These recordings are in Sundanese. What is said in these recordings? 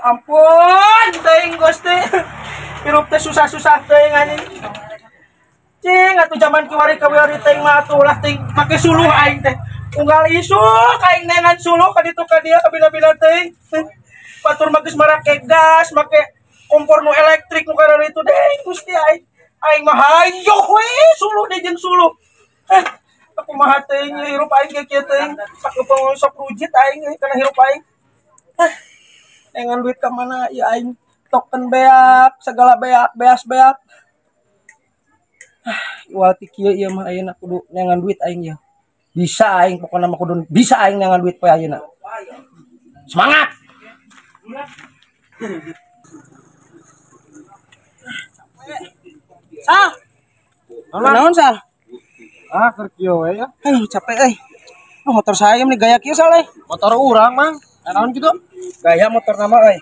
Ampun, teuing Gusti. Hirup teh susah-susah teuing anjing. Cing atuh zaman kiwari kawari teuing mah atuh ulah teuing make suluh aing teh. Unggal isuk aing neangan suluh ka ditu ka dia ka bina-bina teuing. Batur mah geus marake gas, make kompor nu elektrik nu kararitu deui Gusti aing. Aing mah hayoh we suluh deui jeung suluh. Kumaha teuing hirup aing ge kieu teuing. Sakepeung sok rujit aing kana hirup aing. Dengan duit ka mana ya aing token beak segala beak beas beak. Iwal ti kieu ieu mah ayeuna kudu neangan duit aing ya. Bisa aing pokona mah kudu bisa aing neangan duit poe ayeuna. Semangat. Sal. Naon Sal? Ah keur kieu we ya. Aduh capek euy. Oh, motor saya meni gaya kieu Sal euy. Motor urang Mang. Naon kitu? Gaya motor nama euy.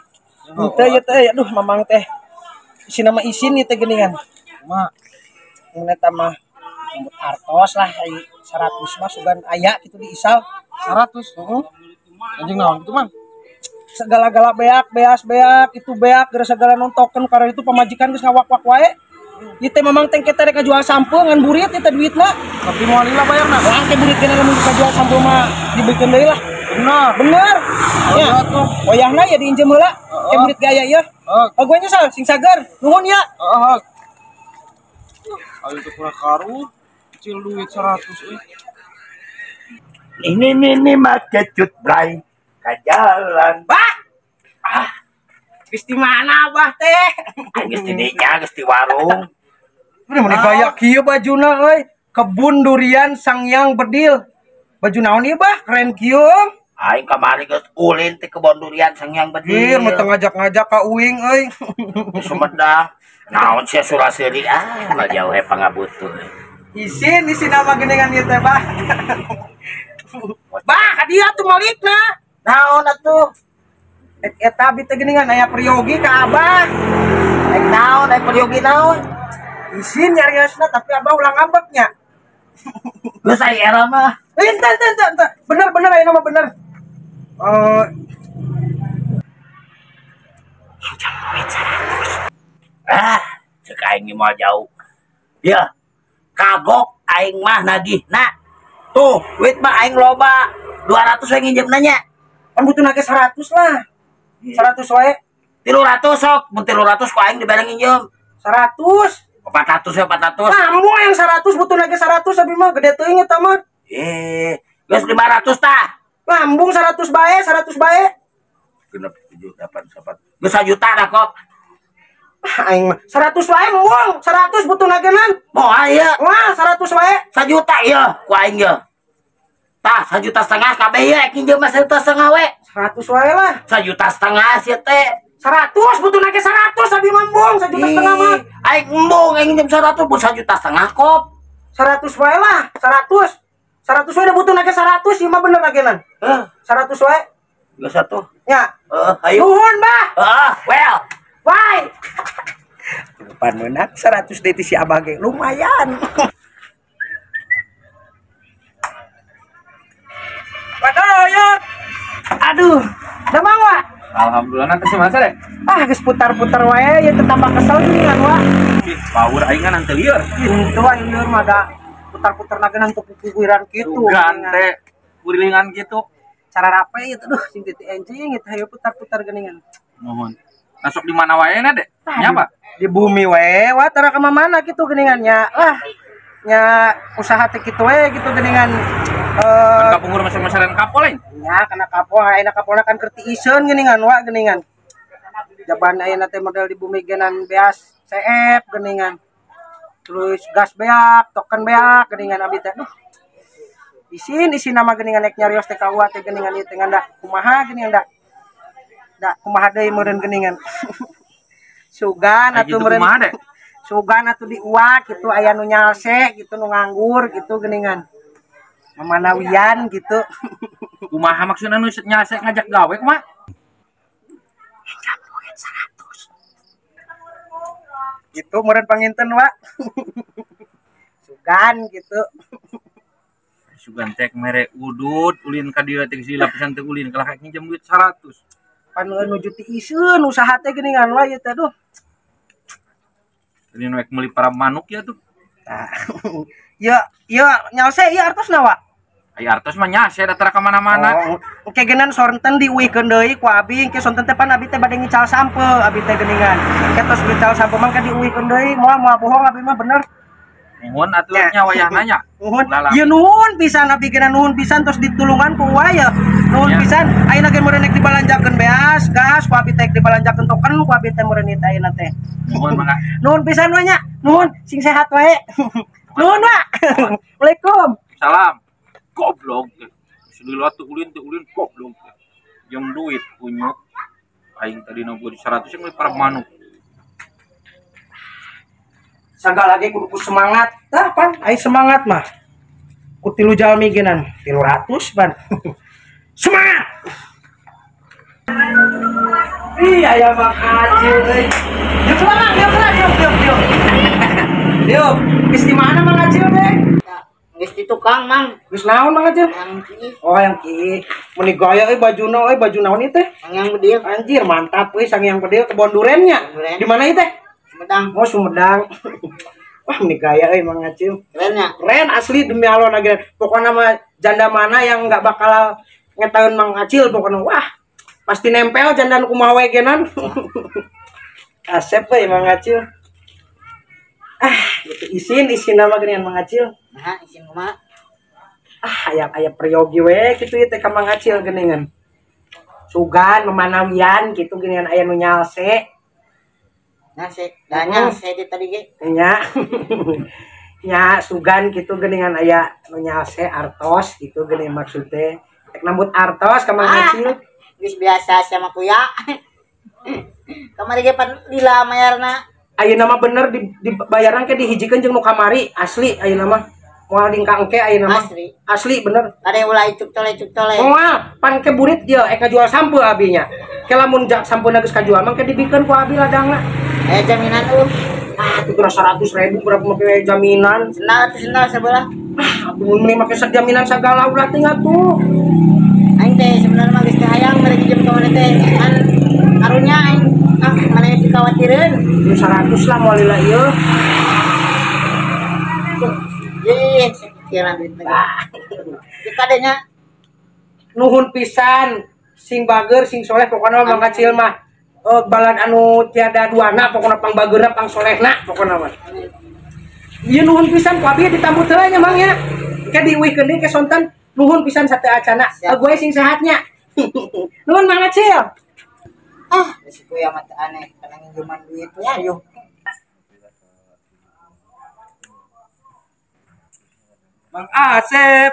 Henteu ieu teh aduh mamang teh. Isina mah isin ieu teh geuningan. Kumaha? Mun eta mah rambut artos lah 100 mah sugan aya kitu di isal. 100? Heeh. Anjing naon kitu Mang? Segala-gala beak, beas beak, itu beak, geura segala nontoken karena itu pamajikan geus ngawak-wak wae. Ieu teh mamang teh kita rek ngajual sampo ngan burit ieu teh duitna. Tapi moal lila bayarna. Urang teh burit kena lamun kajual sampo mah dibikeun deui lah. Bener. Bener. Ya. Wayahna ya diinjem heula. Ke burit gaya ieu. Heeh. Oh, gue nyesal sing sagar. Nuhun ya. Heeh. Ayo teh kurang karu. Kecil duit 100 euy. Ini ini make cut bray ka jalan. Bah. Ah. Geus di mana Abah teh? Geus di dinya, geus di warung. Udah meni gaya kieu bajuna euy. Kebun durian Sangyang Bedil. Baju naon ieu Bah? Keren kieu. Aing kamari geus ulin ti kebun durian Sangyang Bedil. Ieu mah teu ngajak-ngajak ka uing euy. Di Sumedang. Naon sia sura-seuri ah, mah jauh he pangabutuh. Isin isin nama geuningan ieu teh Bah. Bah, ka dieu atuh malikna. Naon atuh? Eta abi teh geuningan aya peryogi ka Abah. Rek naon aya peryogi naon? Isin nyariosna tapi Abah ulah ngambek nya. Geus aya era mah. Ente ente ente ente. Bener bener aya mah bener. Injam duit 100. Ah, cek aing mah jauh. Ya, kagok aing mah nagihna. Tuh, duit mah aing loba. 200 we nginjem nanya. Kan butuh nage 100 lah. 100 wae. 300 sok, mun 300 ku aing dibere nginjem. 100. 400 ya 400. Nah, mau yang 100 butuh nage 100 abi mah gede teuing eta mah. Geus 500 tah. Lambung 100 bae, 100 bae. 6 7 8 9. Geus 1 juta dah kok. Aing mah 100 wae embung, 100 butuh nagenan. Moal ieu. Wah, 100 wae. 1 juta ieu ku aing ieu. Tah, 1,5 juta kabeh ieu rek nginjem mah 1,5 juta we. 100 wae lah. 1,5 juta sia teh. 100 butuh nage 100 abi mah embung, 1,5 juta mah. Aing embung aing nginjem 100 butuh 1,5 juta kop. 100 wae lah, 100. 100 wae butuh nage 100 ieu mah bener nagenan. Heeh. 100 wae. Geus atuh. Nya. Heeh, ayo. Nuhun, Bah. Heeh, well. Bye. Depan menang 100 deui si Abah ge lumayan. Waduh, ya. Aduh, damang wa. Alhamdulillah nanti si masa deh. Ah, geus putar-putar wae ya tambah kesel geuningan wa. Ih, power aing kan teu lieur. Henteu aing lieur mah da putar-putar nagenan teu kukuiran kitu. Gante kurilingan kitu. Cara rape ieu duh sing titi enjing eta hayo putar-putar geuningan. Mohon. Masuk di mana wae na deh? Nya apa? Di bumi wae, wa tara ka mana kitu geuningan nya. Lah nya usaha teh kitu we gitu geuningan. Kan kapungkur masuk masaran kapol lain. Nya kana kapol, ayeuna kapolna kan keur tiiseun geuningan wa geuningan. Jaban ayeuna teh model di bumi genan beas CF geuningan. Terus gas beak, token beak geuningan abi teh. Duh. Isin isin nama geuningan nek nyarios teh ka uwa teh geuningan ieu teh ngan da kumaha geuningan da. Da kumaha deui meureun geuningan. Sugan atuh meureun. Sugan atuh di uwa kitu aya nu nyalse gitu nu nganggur gitu geuningan. Mamanawian gitu. Kumaha maksudna nu nyalse ngajak gawe kumaha? Injam duit 100. Gitu meureun panginten wa. Sugan gitu. Sugan teh mere udud ulin ka dieu teh geus lapisan teh ulin kalah nginjem duit 100. Pan nuju ti iseun usaha teh geuningan we ieu teh duh. Ini nu meuli para manuk ya tuh. Tah. Ya, ya nyalse ieu artosna wa. Ai artos mah nyase da tara ka mana-mana. Oh, engke geunan sonten diuihkeun deui ku abi, engke sonten teh pan abi teh bade ngical sampeu, abi teh geuningan. Engke tos ngical sampeu mah engke diuihkeun deui, moal moal bohong abi mah bener. Nuhun atuh nya wayahna nya. Nuhun. Ieu nuhun pisan abi geunan nuhun pisan tos ditulungan ku uwa ya. Nuhun pisan, ayeuna ge meureun rek dibalanjakeun beas, gas ku abi teh dibalanjakeun token ku abi teh meureun ieu ayeuna teh. Nuhun mangga. Nuhun pisan we nya. Nuhun sing sehat wae. Nuhun wa. Assalamualaikum. Salam. Goblok. Sedulur tuh ulin goblok. Jeung duit kunyuk. Aing tadi nu 100 yang meuli para manuk. Sagala ge kudu ku semangat. Tah pan, aing semangat mah. Ku 3 jalmi geunan, 300 pan. Semangat. Ih, aya Mang Acil euy. Diuk lah, diuk lah, diuk diuk diuk. Diuk, geus di mana Mang Acil teh? Geus di tukang, Mang. Geus naon Mang Acil? Yang kieu. Oh, yang kieu. Meuni gaya euy bajuna euy, baju naon ieu teh? Sangyang bedil. Anjir, mantap euy sangyang bedil kebon durennya. Duren. Di mana ieu teh? Sumedang. Oh, Sumedang. Wah, meuni gaya euy Mang Acil. Keren ya? Keren asli demi Allah na. Pokokna mah janda mana yang enggak bakal ngetahuin Mang Acil pokokna wah pasti nempel janda nu kumaha we genan. Asep euy Mang Acil. Ah, gitu isin nama geuningan Mang Acil. Nah, isin kumaha? Ah, aya peryogi we kitu ieu teh ka Mang Acil geuningan. Sugan memanawian kitu geuningan aya nu nyalse. Nyalse, da nyalse di tadi ge. Nya. Nya sugan kitu geuningan aya nu nyalse artos kitu geuning maksud teh. Rek nambut artos ka Mang Acil. Geus biasa sama kuya. Kamari ge pan lila mayarna. Ayeuna mah bener dibayaran ke dihijikeun jeung nu kamari asli ayeuna mah. Moal dingka engke ayeuna mah. Asli. Asli bener. Ada ulah icuk tole. Moal pan ke burit ieu ek ngajual sampeu abinya. Ke lamun sampeuna geus kajual mah ke dibikeun ku abi ladangna. Aya jaminan Ah, itu kira 100.000 berapa make jaminan? Sendal atuh sendal sebelah. Ah, atuh mending make jaminan sagala ulah teh atuh. Aing teh sebenarnya mah geus teh hayang mere jam ka mana teh kan karunya aing ah mana dikhawatireun. 100 lah moal lila ieu. Ye, sekian duit lagi. Di kadenya nuhun pisan sing bager sing soleh pokona mah Mang Acil mah. Balan anu tiada duana pokona pang bageurna pang solehna pokona mah. Ieu nuhun pisan ku abi ditambut heula nya Mang nya. Ke diuihkeun deui ke sonten nuhun pisan sate acana. Gue sing sehatnya. Nuhun Mang Acil. Ah, si kuya mah teh aneh kana nginjeman duit ya yuk. Mang Asep.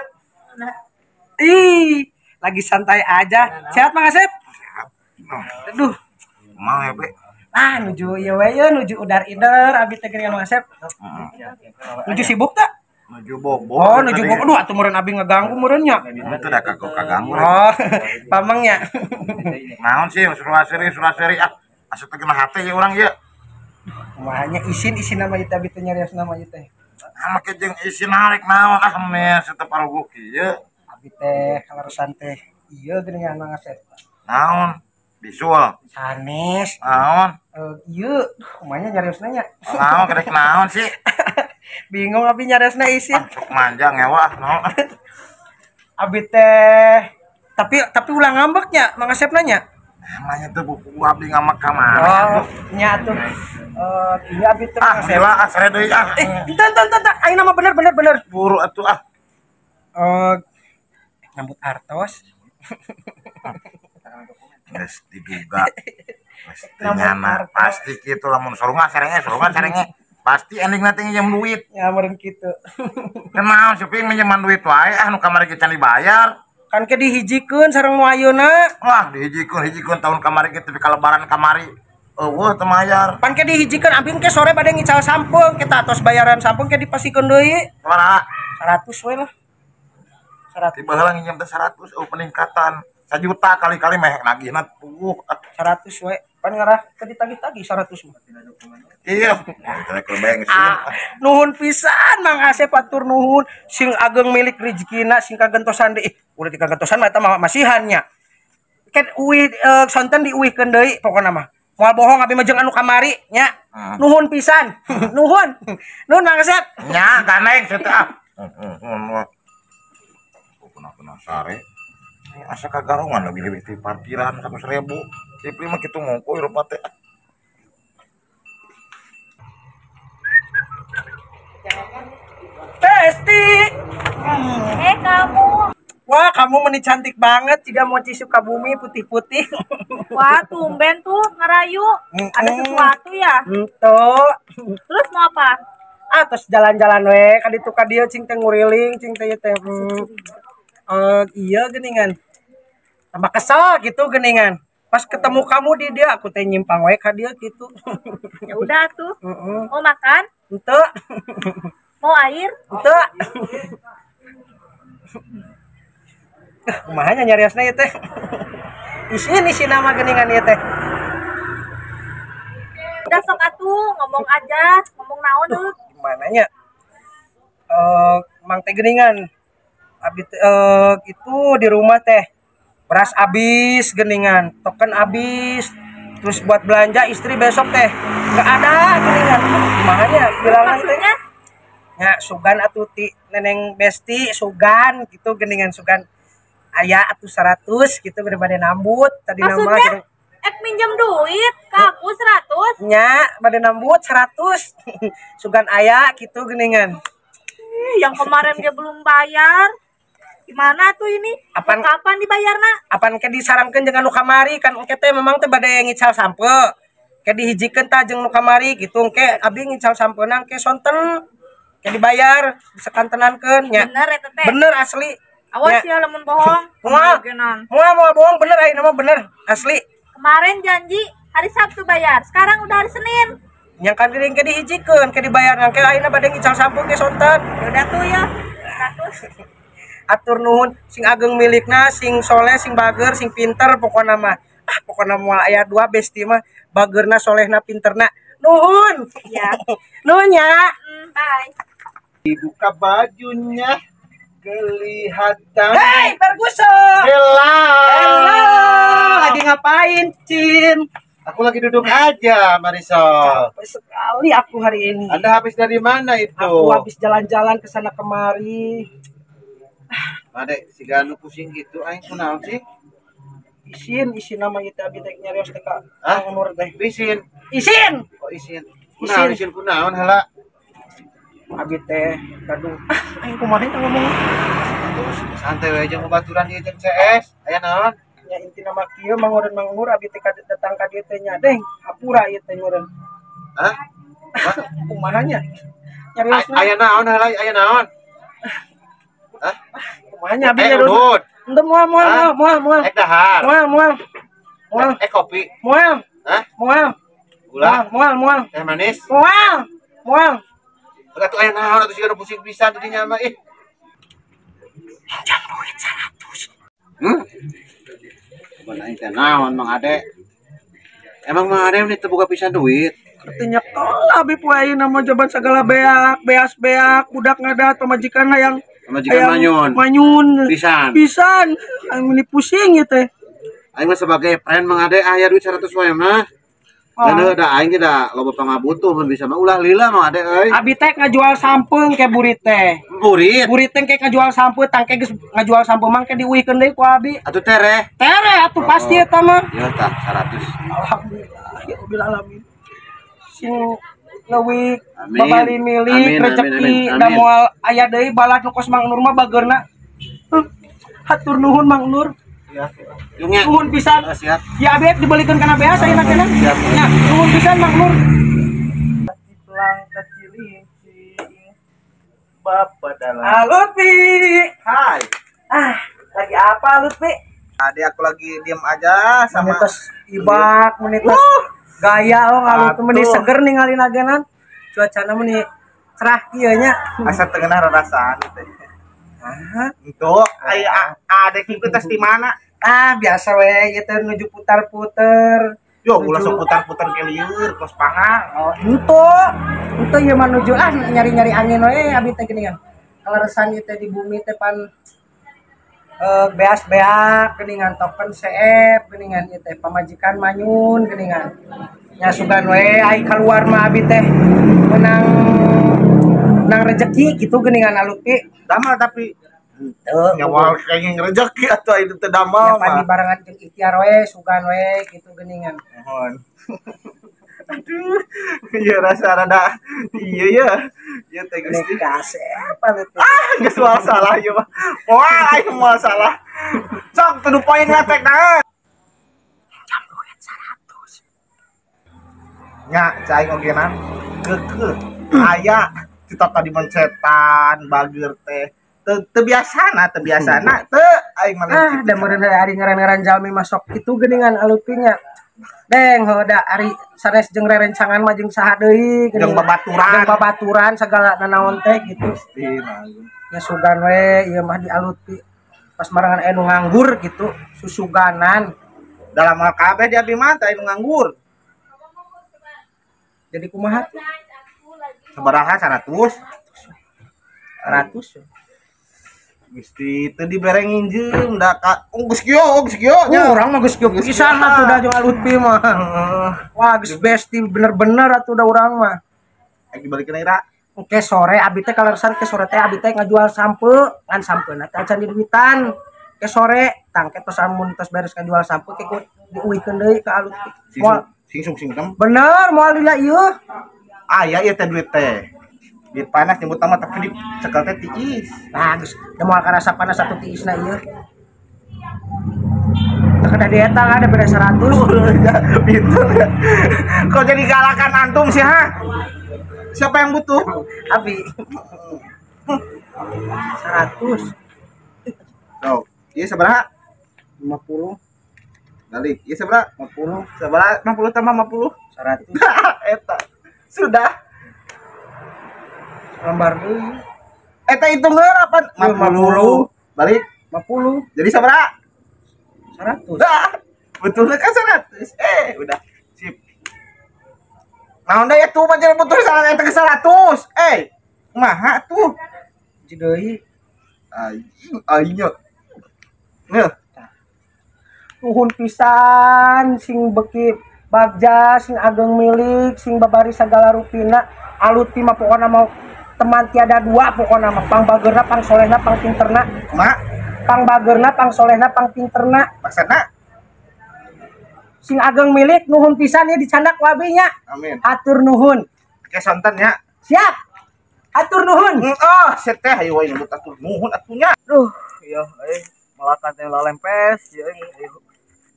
Ih, lagi santai aja. Sehat Mang Asep? Aduh. Kumaha ya, Be? Ah, nuju ieu we ye, nuju udar-ider abi teh geuningan Mang Asep. Nuju sibuk teh? Nuju bobo. Oh, nuju bobo. Aduh, atuh meureun abi ngeganggu meureun nya. Itu da kagok kaganggu. Oh, pameng nya. Naon sih suraseri ah. Asup teh kena hate ya urang ieu. Kumaha nya isin nama ieu teh abi teh nyarios nama ieu teh. Ah, make jeung isin harek naon ah meh satep aruguh kieu. Abi teh kaleresan teh ieu geuningan Mang Asep. Naon? Bisul. Sanes. Naon? Ieu, kumaha nyariosna nya? Naon kedek naon sih? Bingung abi nyariosna isin. Ah, sok manja ngewa naon. Abi teh tapi ulah ngambeknya Mang Asep nanya. Namanya tuh buku abdi ngambek ka mana? Oh, nya tuh. Iya abi teh Mang Asep. Ah, sere deui ah. Enten enten ayeuna mah bener. Buru atuh ah. Nambut artos. Geus diduga. Pasti nyana, pasti kitu lamun sorunga serenge. Pasti ending nanti nginjem duit. Ya meureun kitu. Kunaon sih ping minjeman duit wae ah nu kamari ge can dibayar. Kan ke dihijikeun sareng nu ayeuna. Wah, dihijikeun tahun kamari ge tepi ka lebaran kamari. Eueuh teu mayar. Pan ke dihijikeun abi ke sore bade ngical sampeung, kita atos bayaran sampeung ke dipasikeun deui. Sabaraha? 100 we lah. 100. Tiba heula nginjem teh 100 eueuh peningkatan. 1 juta kali-kali meh nagihna puguh. 100 we. Pan ngarah ke ditagih-tagih 100 mah. Iya. Nuhun pisan Mang Asep atur nuhun sing ageng milik rezekina sing kagentosan deui. Udah dikagentosan mah eta mah masihan nya. Ket uih sonten diuihkeun deui pokona mah. Moal bohong abi mah jeung anu kamari nya. Nuhun pisan. Nuhun. Nuhun Mang Asep. Nya ganeng teh ah. Kena sare. Asa kagarongan lebih-lebih ti parkiran 100.000. Sipli mah kitu ngongko hirup teh. Besti. Kamu. Wah, kamu meni cantik banget jika mochi Sukabumi putih-putih. Wah, tumben tuh ngerayu. Ada sesuatu ya? Entuh. Terus mau apa? Ah, terus jalan-jalan we, ka ditu ka dieu cing teh nguriling, cing teh teh. Iya geningan. Tambah kesel gitu geningan. Pas ketemu kamu di dia aku teh nyimpang we ka dieu gitu. Ya udah tuh. Mau makan? Entuh. Mau air? Entuh. Kumaha nya nyariosna ieu teh. Isin isi nama geningan ieu teh. Udah sok atuh ngomong aja, ngomong naon dulu. Gimana nya? Mang teh geningan. Abi itu di rumah teh beras habis geningan, token habis. Terus buat belanja istri besok teh enggak ada geningan. Kumaha nya bilangan teh? Nya sugan atuh ti neneng besti sugan gitu geningan sugan. Aya atuh 100 gitu bade nambut tadi nama gitu. Ek minjem duit ke aku 100. Nya bade nambut 100. Sugan aya gitu geningan. Yang kemarin dia belum bayar. Gimana tuh ini? Apan, kapan dibayarna? Apan ke disarankeun jeung anu kamari kan engke teh memang teh bade ngical sampe. Ke dihijikeun tah jeung nu kamari gitu engke abi ngical sampeuna engke sonten ke dibayar disekantenankeun nya. Bener eta teh. Bener asli. Awas ya lamun bohong. Moal. Moal bohong bener ayeuna mah bener asli. Kemarin janji hari Sabtu bayar, sekarang udah hari Senin. Yang kan geuning ke dihijikeun, ke dibayar engke ayeuna bade ngical sampo ke sonten. Ya udah tuh ya. 100. Atur nuhun sing ageng milikna, sing soleh, sing bager, sing pinter pokona mah. Ah pokona moal aya dua besti mah, bagerna, solehna, pinterna. Nuhun. Ya. Nuhun ya. Bye. Dibuka bajunya. Kelihatan. Hey, Ferguson. Hello. Hello. Lagi ngapain, Cin? Aku lagi duduk aja, Marisol. Capek sekali aku hari ini. Anda habis dari mana itu? Aku habis jalan-jalan ke sana kemari. Adek, si Ganu pusing gitu, aing kunaon sih? Isin, isin nama itu abi teh nyarios teh ka Mang Nur teh. Isin. Isin. Oh, isin. Kunaon isin kunaon heula? Abi teh gaduh. Aing kumaha teh ngomong. Santai we jeung babaturan ieu jeung CS. Aya naon? Nya intina mah kieu mangureun Mang Nur abi teh datang ka dieu teh nya deng hapura ieu teh ngureun. Hah? Kumaha nya? Nyariosna. Aya naon heula aya naon? Hah? Kumaha nya abi nyarios? Henteu moal moal moal moal. Ek dahar. Moal moal. Moal. Ek kopi. Moal. Hah? Moal. Gula. Moal moal. Teh manis. Moal. Moal. Udah tuh aya naon atuh siga pusing pisan jadinya mah ih. Minjam duit 100. Coba aing teh naon Mang Ade. Emang Mang Ade ini teu boga pisan duit. Artinya tol abi poe ayeuna mah jaban sagala beak, beas beak, budak ngadat pamajikan hayang pamajikan manyun. Manyun. Pisan. Pisan. Aing meni pusing ieu teh. Aing mah sebagai friend Mang Ade aya duit 100 wae mah. Dan da aing ge da loba pangabutuh mun bisa mah ulah lila mah Ade euy. Abi teh ngajual sampeung ke burit teh. Burit. Burit teh ke ngajual sampeung tangke geus ngajual sampeung mah ke diuihkeun deui ku abi. Atuh tereh. Tereh atuh pasti eta mah. Ya tah 100. Alhamdulillah ya rabbil alamin. Sing leuwih babali milik rezeki da moal aya deui balad nu kos Mang Nur mah bageurna. Hatur nuhun Mang Nur. Nuhun pisan. Siap. Ya abi dibelikeun kana beas ayeuna kena. Siap. Nya, nuhun pisan Mang Nur. Pelang kecil Bapak dalam. Lutfi. Hai. Ah, lagi apa Lutfi? Tadi aku lagi diem aja sama menitos ibak, menitos gaya oh ngalut meni seger ningali nagenan. Cuacana meni cerah kieu nya. Asa tengenah rarasaan teh. Ah, itu aya ada kieu tes di mana? Ah, biasa we ieu teh nuju putar-puter. Yo, ulah sok putar-putar ke lieur, kos pangang. Oh, henteu. Henteu ieu mah nuju ah nyari-nyari angin we abi teh geuningan. Kaleresan ieu teh di bumi teh pan Beas-beak geuningan token seep geuningan ieu teh pamajikan manyun geuningan. Nya sugan we ai kaluar mah abi teh menang nang rejeki gitu geuningan Alutpi. Damel tapi henteu nyawa kenging rejeki atuh itu teh damel mah. Nya barengan jeung ikhtiar we sugan we gitu geuningan. Mohon. Aduh, iya rasa rada iya ya. Iya teh Gusti. Kasep Alutpi. Ah, geus moal salah ieu mah. Moal aing moal salah. Sok tuduh poin lah tek naon. Jam duit 100. Nya cai ogenan keukeuh aya cita tadi mencetan bager teh. Teu biasana, teu biasana teu aing mah. Ah, da meureun ari ngaran-ngaran jalmi masuk kitu geuningan Alutpi nya. Deng heuh da ari sanes jeung rerencangan mah jeung saha deui jeung babaturan. Jeung babaturan sagala nanaon teh gitu. Ya sugan we ieu mah di Alutpi. Pas marangan aya nu nganggur gitu, susuganan. Dalam hal kabeh di abi mah teh nu nganggur. Jadi kumaha tuh? Sabaraha 100? 100. Gusti teu dibere nginjeum da ka geus kieu geus kieu nya. Urang mah geus kieu pisan atuh da jeung Alutpi mah. Wah geus bestie bener-bener atuh da urang mah. Aing dibalikeun ira. Oke sore abi teh kalersan ke sore teh abi teh ngajual sampe ngan sampeuna teh acan diduitan. Ke sore tangke tos amun tos beres ngajual sampe ke diuihkeun deui ka Alutpi. Moal sing sing bener moal lila ieu. Aya ieu teh duit teh. Duit panas nyebut nama tapi di cekel teh tiis. Nah, geus da moal karasa panas satu tiisna ieu. Teu kada di eta ada beda 100. Pinter. Kok jadi galakan antum sih ha? Siapa yang butuh? Abi. 100. Sok, ieu sabaraha? 50. Balik. Ieu sabaraha? 50. Sabaraha? 50 tambah 50? 100. Eta. Sudah. Lembar deui. Eta hitung heula apa? 50. Balik 50. Jadi sabaraha? 100. Dah. Betulnya kan 100. Udah. Sip. Naon deui atuh mah jadi butuh salah eta ke 100. Kumaha tuh? Hiji deui. Aing aing nya. Nya. Nuhun pisan sing beki bagja, sing ageng milik, sing babari sagala rupina. Alutpi mah pokona mau teman tiada dua pokona mah pang bagerna, pang solehna, pang pinterna. Kumaha? Pang bagerna, pang solehna, pang pinterna. Maksudna? Sing ageng milik nuhun pisan ya dicandak ku abi nya. Amin. Atur nuhun. Ke sonten nya. Siap. Atur nuhun. Oh, seteh hayu wae nyebut atur nuhun atuh nya. Duh, iya euy malakan teh lalempes ieu euy.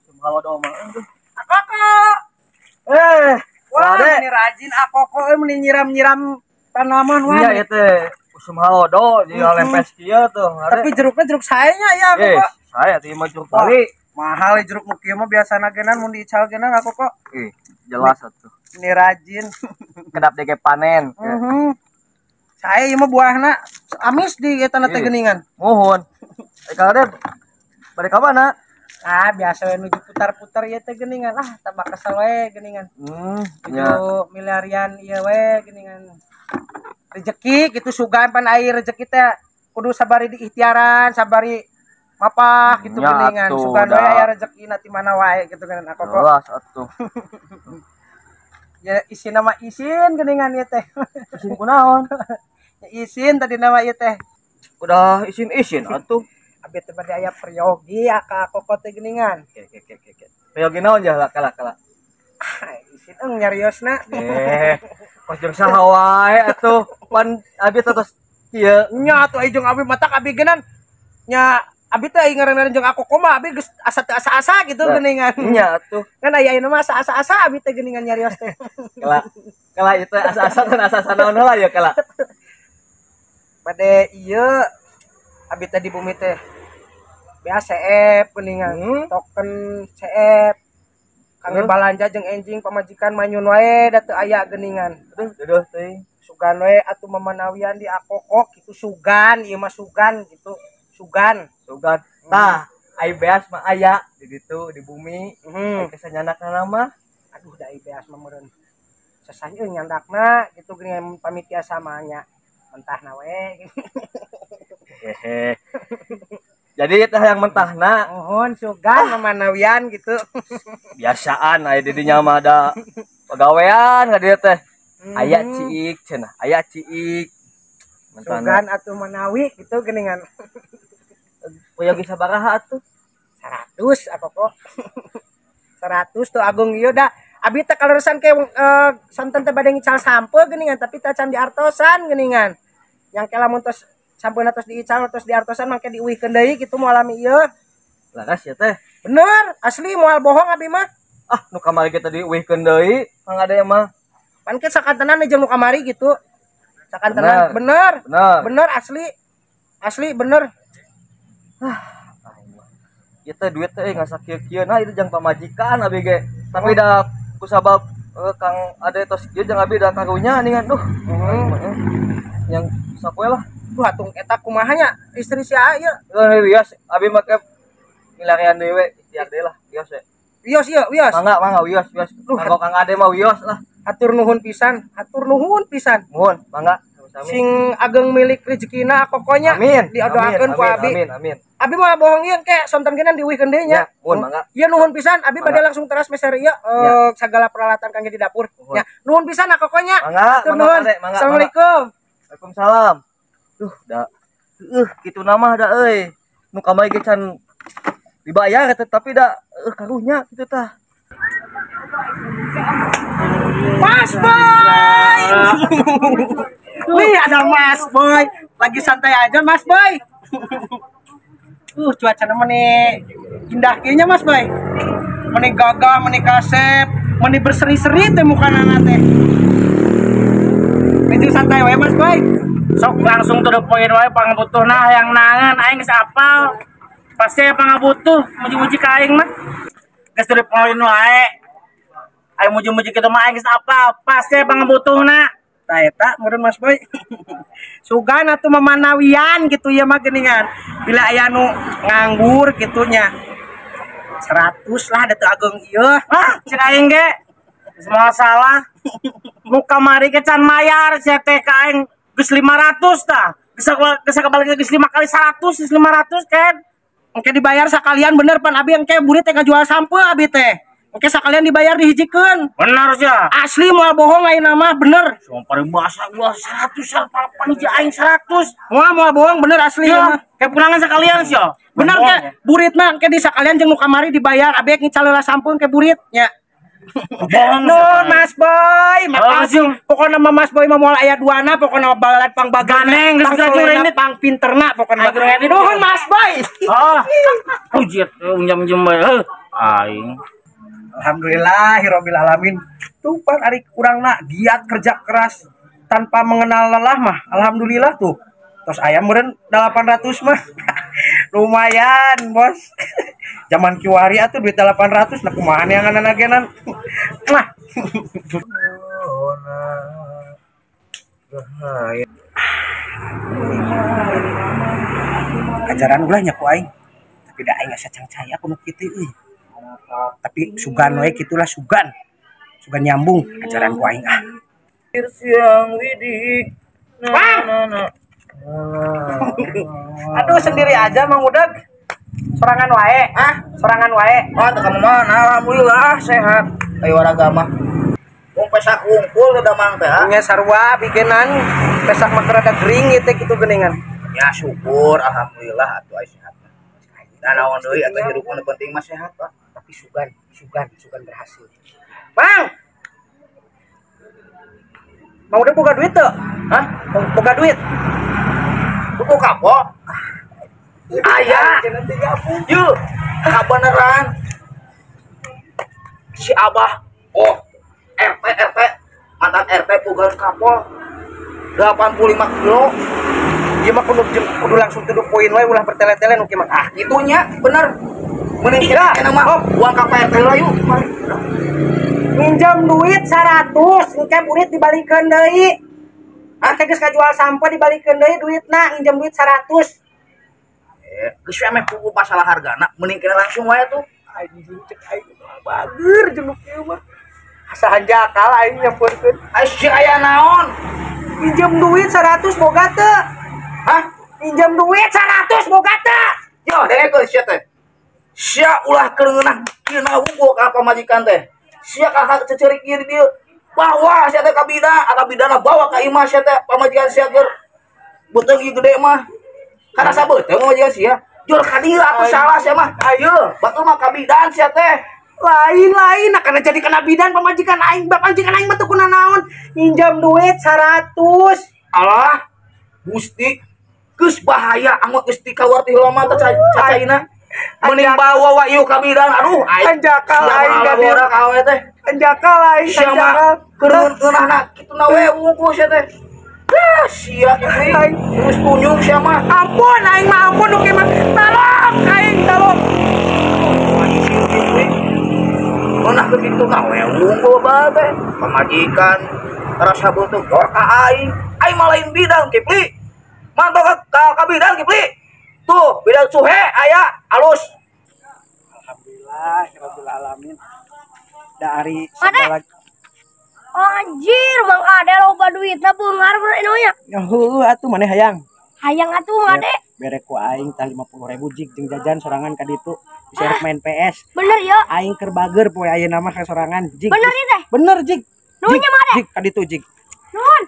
Sumhalo mah euy. Akoko. Wah, ini rajin akoko euy meni nyiram-nyiram tanaman wah. Iya ieu teh usum halodo jadi lempes kieu tuh. Tapi jeruknya jeruk saenya ya akoko. Saya teh mah jeruk Bali. Mahal jeruk nu kieu mah biasana genan mun diical genan aku kok. Ih, jelas atuh. Ini rajin. Kedap dege panen. Saya ieu mah buahna amis di eta na teh geuningan. Muhun. Kalau deh bade ka mana? Ah, biasa we nuju putar-putar ieu teh geuningan. Ah, tambah kesel we geuningan. Nuju miliarian ieu we geuningan. Rezeki kitu sugan pan air rezeki teh kudu sabari di ikhtiaran, sabari mapah gitu geuningan. Sugan we aya rezeki na ti mana wae gitu kan aku kok. Jelas atuh. Ya isin nama isin geuningan ieu teh. Isin kunaon? Ya isin tadi nama ieu teh. Udah isin-isin atuh. Abi teh bade aya peryogi aka koko teh geuningan. Oke. Peryogi naon jah lah kala kala. Isin eung nyariosna. Kos jeung saha wae atuh. Pan abi teh tos kieu. Nya atuh ai jeung abi matak abi geunan. Nya abi teh ngaran-ngaran jeung aku koma abi geus asa teu asa-asa gitu geuningan. Nya atuh. Kan aya ayeuna mah asa-asa abi teh geuningan nyarios teh. Kala kala ieu teh asa-asa teh asa-asa naon heula ya kala. Bade ieu abi teh di bumi teh bea seep geuningan, token seep. Kangge balanja jeung enjing pamajikan manyun wae da teu aya geuningan. Aduh, aduh teuing. Sugan we atuh mamanawian di akokok kitu sugan, ieu mah sugan gitu. Sugan. Sugan. Tah, ai beas mah aya di ditu di bumi. Ai kesanyanakna mah. Aduh, da ai beas mah meureun. Sesah euy nyandakna kitu geuningan pamit tiasa mah nya. Mentahna we. Hehe. Jadi teh yang mentahna. Mohon sugan mamanawian gitu. Biasaan aya di dinya mah ada pagawean ka dieu teh. Aya ciik cenah, aya ciik. Mentahna. Sugan atuh manawi gitu geuningan. Uya geus sabaraha atuh? 100 apa kok? 100 tuh agung ieu da. Abi teh kaleresan ke sonten teh bade ngical sampe geuningan tapi teh can diartosan geuningan. Yang ke lamun tos sampeuna tos diical tos diartosan mangke diuihkeun deui kitu moal lami ieu. Laras ya teh. Bener, asli moal bohong abi mah. Ah, nu kamari kita diuihkeun deui, Kang Ade mah. Pan ke sakantenan jeung nu kamari gitu. Sakantenan bener. Bener. Bener asli. Asli bener. Ah, ieu teh duit teh ngasa kieu-kieu nah itu jang pamajikan abi ge. Tapi da kusabab Kang Ade tos kieu jeung abi da karunya ningan duh. Yang sapoe lah. Duh atung eta kumaha nya istri si A ieu. Heuh wios abi mah ke milarian deui we ikhtiar deui lah wios we. Wios ieu wios. Mangga mangga wios wios. Duh kanggo Kang Ade mah wios lah. Hatur nuhun pisan, hatur nuhun pisan. Nuhun, mangga. Sing ageng milik rezekina kokonya. Amin. Didoakeun ku abi. Amin amin. Abi mah bohong ieu ke sonten geuna diuihkeun deui nya. Nuhun mangga. Ieu nuhun pisan, abi bade langsung teras meser ieu segala peralatan kangge di dapur. Nya, nuhun pisan kokonya. Mangga, nuhun. Assalamualaikum. Waalaikumsalam. Duh, da kitu nama da euy. Nu kamari ge can dibayar tapi da karunya kitu tah. Mas Boy. Wih, ada Mas Boy. Lagi santai aja Mas Boy. Cuaca meni indah kieu nya Mas Boy. Meni gagah, meni kasep, meni berseri-seri teh mukana teh. Maju santai wae Mas Boy. Sok langsung to the point wae pangabutuhna hayang nangan aing geus apal. Pasti pangabutuh muji-muji ka aing mah. Geus to the point wae. Aing muji-muji kitu mah aing geus apal, pasti pangabutuhna. Tah eta meureun Mas Boy. Sugan atuh mamanawian gitu ya mah geuningan. Bila aya nu nganggur kitu nya. 100 lah da teu ageung ieu. Ah, cek aing ge. Geus moal salah. Nu kamari ge can mayar sia teh ka aing geus 500 tah. Geus kabalik geus 5 kali 100 geus 500 kan. Engke dibayar sakalian bener pan abi engke burit teh ngajual sampe abi teh. Engke sakalian dibayar dihijikeun. Bener sia. Asli moal bohong ayeuna mah bener. Sumpah bahasa gua 100 pan hiji aing 100. Moal moal bohong bener asli ya. Kayak pulangan sekalian sia. Bener ke burit mah engke di sakalian jeung nu kamari dibayar abi ngical heula sampeu ke burit nya. Bohong no, Mas Boy, makasih. Pokoknya mah Mas Boy mah moal aya duana, pokoknya balad pang baganeng, pang solehna, pang pinterna, pokoknya. Nuhun Mas Boy. Oh. Ujiet unjam-unjam bae. Aing. Alhamdulillahirabbil alamin. Tuh pan ari urangna giat kerja keras tanpa mengenal lelah mah. Alhamdulillah tuh. Tos ayam meureun 800 mah. Lumayan, Bos. Zaman kiwari atuh duit 800 nah kumaha neangan agenan. Mah. Ajaran ulah nya ku aing. Tapi da aing asa cangcaya ku nu kitu euy. Tapi sugan we kitulah sugan. Sugan nyambung ajaran ku aing ah. Siang widik. Bang. Aduh sendiri aja Mang Udag. Sorangan wae, ah, sorangan wae. Oh, teu kamu mah alhamdulillah sehat. Ayo warga mah. Wong pesak wungkul udah mang teh. Nya sarua bikinan pesak mah rada gering ieu teh kitu geuningan. Ya syukur alhamdulillah atuh aya sehat. Da naon deui atuh hirup nu penting mah sehat, Pak. Tapi sugan, sugan, sugan berhasil. Mang. Mang Udag boga duit teu? Hah? Boga duit. Buku kapok. Ayah, yuk, kabeneran si Abah, oh, RT RT mantan RT pugar kapol 85 kilo. Ieu mah kudu langsung to the point wae ulah bertele-tele nu kieu mah. Ah, kitunya bener. Mending kita mah uang ka RT lah yuk. Minjam duit 100, engke burit dibalikeun deui. Ah, geus kajual sampah dibalikeun deui duitna, minjam duit 100. Geus we meh puguh masalah hargana, mending kena langsung wae tuh. Anjing cek aing bager jeung nu kieu mah. Asa hanjakal aing nyampeurkeun. Ai aya naon? Minjem duit 100 boga teu? Hah? Minjem duit 100 boga teu? Yo, dengekeun sia teh. Sia ulah keur ngeunah kieu na wungkul ka pamajikan teh. Sia kakak cecerik ieu di dieu. Bawa sia teh ka bidan, atau bidana bawa ka imah sia teh pamajikan sia keur beuteung ieu gede mah. Karasa beuteung pamajikan sia. Jor ka dieu atuh salah sia mah. Ayo, batur mah ka bidan sia teh. Lain lain, nah karena jadi kena bidan pamajikan aing, pamajikan aing mah teu kunanaon, nginjam duit 100. Alah, Gusti, geus bahaya angot geus ti kaluar ti heula mah teh cacaina. Mending bawa wa ieu ka bidan, aduh aing. Anjakal aing ka dieu. Sia mah teh. Anjakal aing, Sia mah anjakal. keur ngeunahna kitu na we wungkul sia teh. Ah, sia kitu geus tunyung sia mah. Ampun aing mah, ampun nu kieu mah. Tolong aing, tolong. Ngeunah ke kitu na we wungkul bae teh. Pamajikan rasa butuh jor ka aing. Aing mah lain bidang Kipli. Mantap ka bidan Kipli. Tuh, bidan suhe aya alus. Alhamdulillah rabbil alamin. Dari Ade. segala Anjir, Bang Ade loba duitna beunghar bener nya. Ya heueuh atuh maneh hayang. Hayang atuh Mang Ade. Bere ku aing tah 50.000 jig jeung jajan sorangan ka ditu. Bisa rek main PS. Bener ya. Aing keur bager poe ayeuna mah ka sorangan jig. Bener ieu teh. Bener jig. Nuhun nya Mang Ade. Jig ka ditu jig. Nuhun.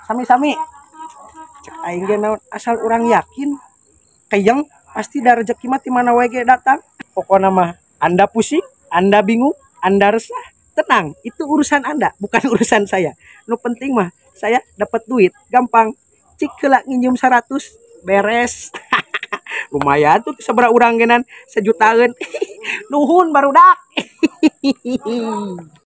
Sami-sami. Cek aing ge naon asal urang yakin keyeng pasti da rezeki mah ti mana wae ge datang. Pokona mah Anda pusing, Anda bingung, Anda resah, tenang, itu urusan Anda, bukan urusan saya. Nu penting mah saya dapat duit, gampang. Cik heula nginjem 100, beres. Lumayan tuh sabaraha urang genan sejutaan. Nuhun barudak.